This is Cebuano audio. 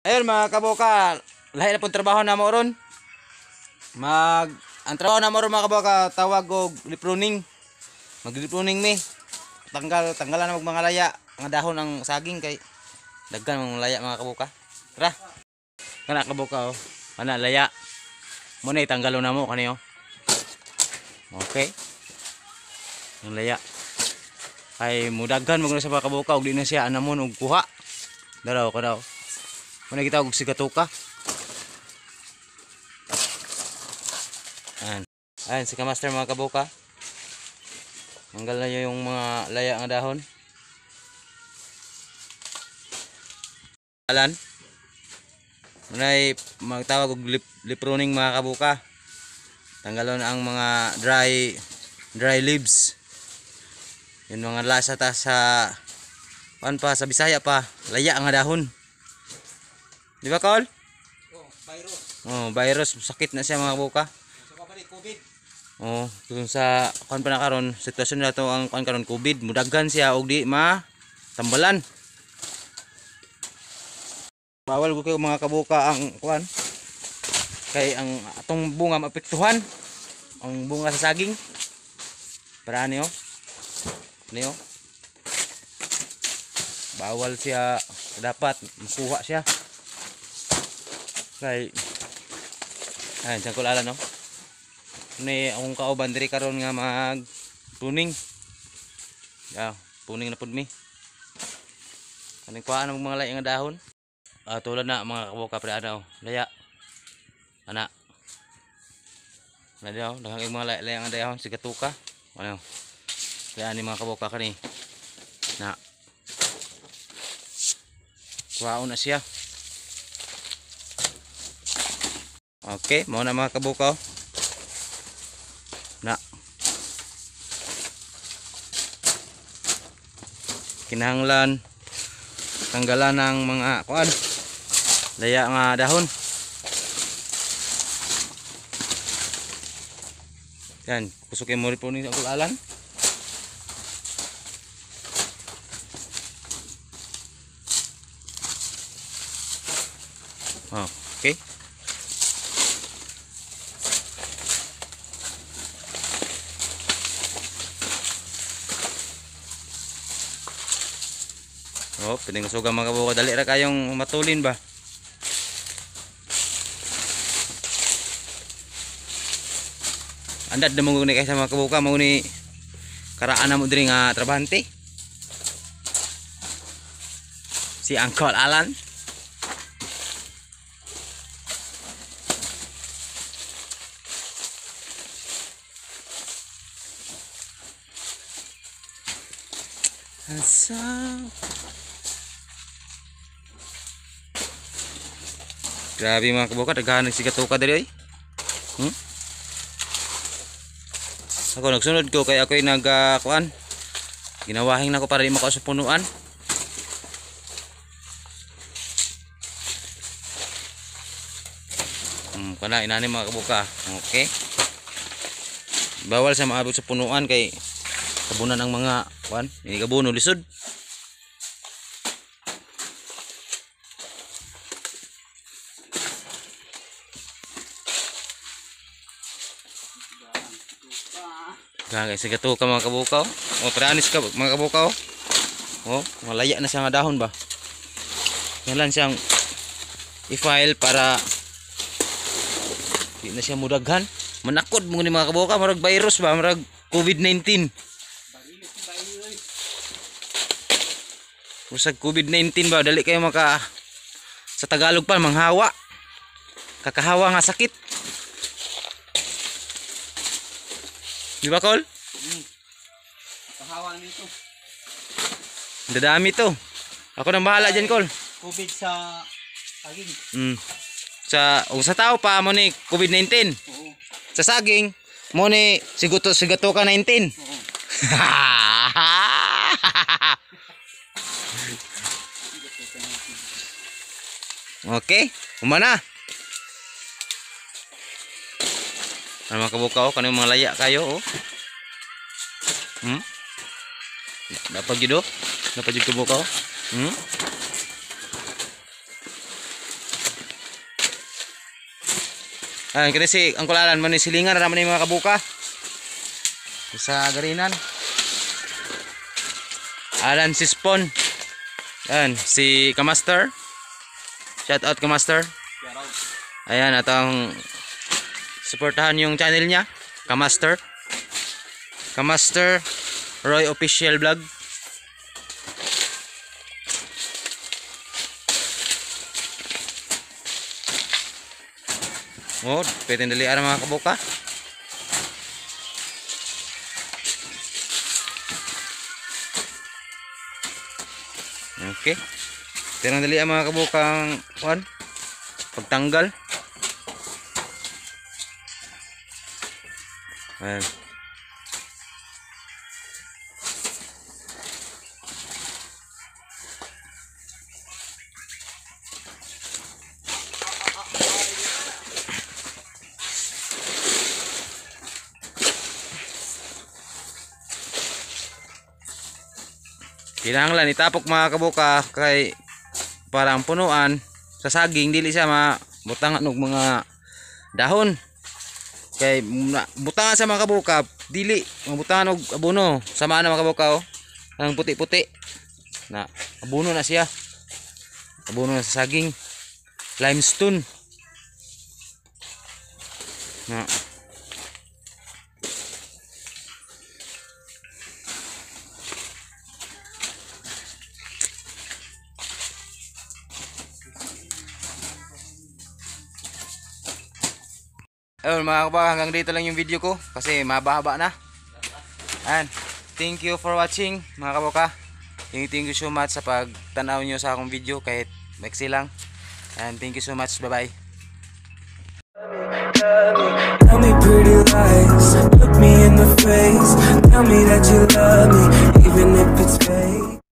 Ayun mga kaboka, lahi na pong trabaho na mo ron. Ang trabaho na mo ron mga kaboka, tawag og lipruning. Maglipruning mi. Tanggalan na mag mga laya, mga dahon ang saging kay daghan mga laya mga kaboka. Tara. Kana kaboka oh. Kana laya. Mo na itanggalon na mo kaniyo. Okay. Yung laya. Kay mudaghan mo sa mga kaboka og di na siya anamon og kuha. Daraw ka daw. Muna kita og sigatoka. Ayan. Ayan, si Kamaster mga kaboka. Tanggal na yung mga laya nga dahon. Alan. Muna'y magtawag og lipruning mga kaboka. Tanggalon ang mga dry leaves. Yung mga lasa ta sa pan pa sa Bisaya pa, laya nga dahon. Di ba, Col? Oh, virus. Oh, virus, sakit na siya mga kaboka. So kabali COVID. Oh, kung sa kuan pa na karon, sitwasyon na to ang kuan karon COVID, mudaghan siya og di ma tambalan. Bawal ko kayo mga kaboka ang kuan. Kay ang atong bunga maapektuhan. Ang bunga sa saging. Para niyo. Niyo. Bawal siya, dapat makuha siya. Kay ayan, siyang kulala no. Ni akong kauban diri karon nga mag puning. Ya, puning na pud mi. Kaning kuhaan ang mga laing nga dahon. Tulad na mga kaboka pre ana oh. Laya. Ana. Ana daw, daghang mga laya nga dahon sigatuka. Ano? Kaya ani mga kaboka kani. Na. Kuhaon na siya. Okay, mao na mga kaboka. Na. Kinahanglan tanggalan ng mga kuan laya nga dahon. Yan, kusukin mo rin po ni Uncle Alan. Oh, okay. Oh, pwedeng kusugan mga kabuka. Dali ra kayong matulin ba? Andad na mo ni kaysa mga kabuka. Mao ni karaan na mo diri nga trabahante. Si Uncle Alan. Asa. Grabe mga kabuka, daghan nagsigatoka diri oy. Ako nagsunod ko kay ako'y nagkuan. Ginawahing nako para di makausap sa punuan. Kana inani mga kabuka. Okay. Bawal sa maabot sa punuan kay kabunan ang mga kuan, ini kabuno lisod. Gagay sa gato ka mga kabukaw. O pranis ka mga kabukaw. O malaya na siya nga dahon ba. Ngalan siyang i-file para di na siya mudaghan. Manakod mo ni mga kabukaw, murag virus ba, murag COVID-19. Usag COVID-19 ba, dali kayo maka sa Tagalog pa manghawa. Kakahawa nga sakit. Di ba, Col? Kahawa namin ito. Dadami to. Ako nang bahala dyan, Col. COVID sa saging. Sa tao pa mo ni COVID-19. Oo. Sa saging mo ni sigatoka 19. Oo. Okay, humana. Ano mga kabuka oh, kanang mga laya kayo oh. Dapat gyud oh. Dapat gyud kabuka oh. Ay, kani si Uncle Alan man ni silingan ra man ni, mga kabuka. Sa garinan. Alan si Spawn. Ayan, si Kamaster. Shout out, Kamaster. Ayan, atong suportahan yung channel niya, Kamaster. Kamaster Roy Official Vlog. Oh, pwede dali ara, mga kabuka. Okay. Pero dali ang mga kabukang kuan pagtanggal. Ayan. Kinahanglan itapok, mga kabuka, kay para ang punuan sa saging dili siya mabutangan og mga dahon. Kay butangan sa mga kabuka, dili mabutangan og abono. Sama na, mga kabuka, oh. Ang puti-puti na abono na siya. Abono na sa saging. Limestone. Na. Ayun, mga kabuka, hanggang dito lang yung video ko kasi mahaba-haba na. And thank you for watching, mga kabuka. Thank you so much sa pagtanaw nyo sa akong video kahit maiksi lang. And thank you so much. Bye-bye. Tell me pretty lies, look me in the face. Tell me that you love me, even if it's fake.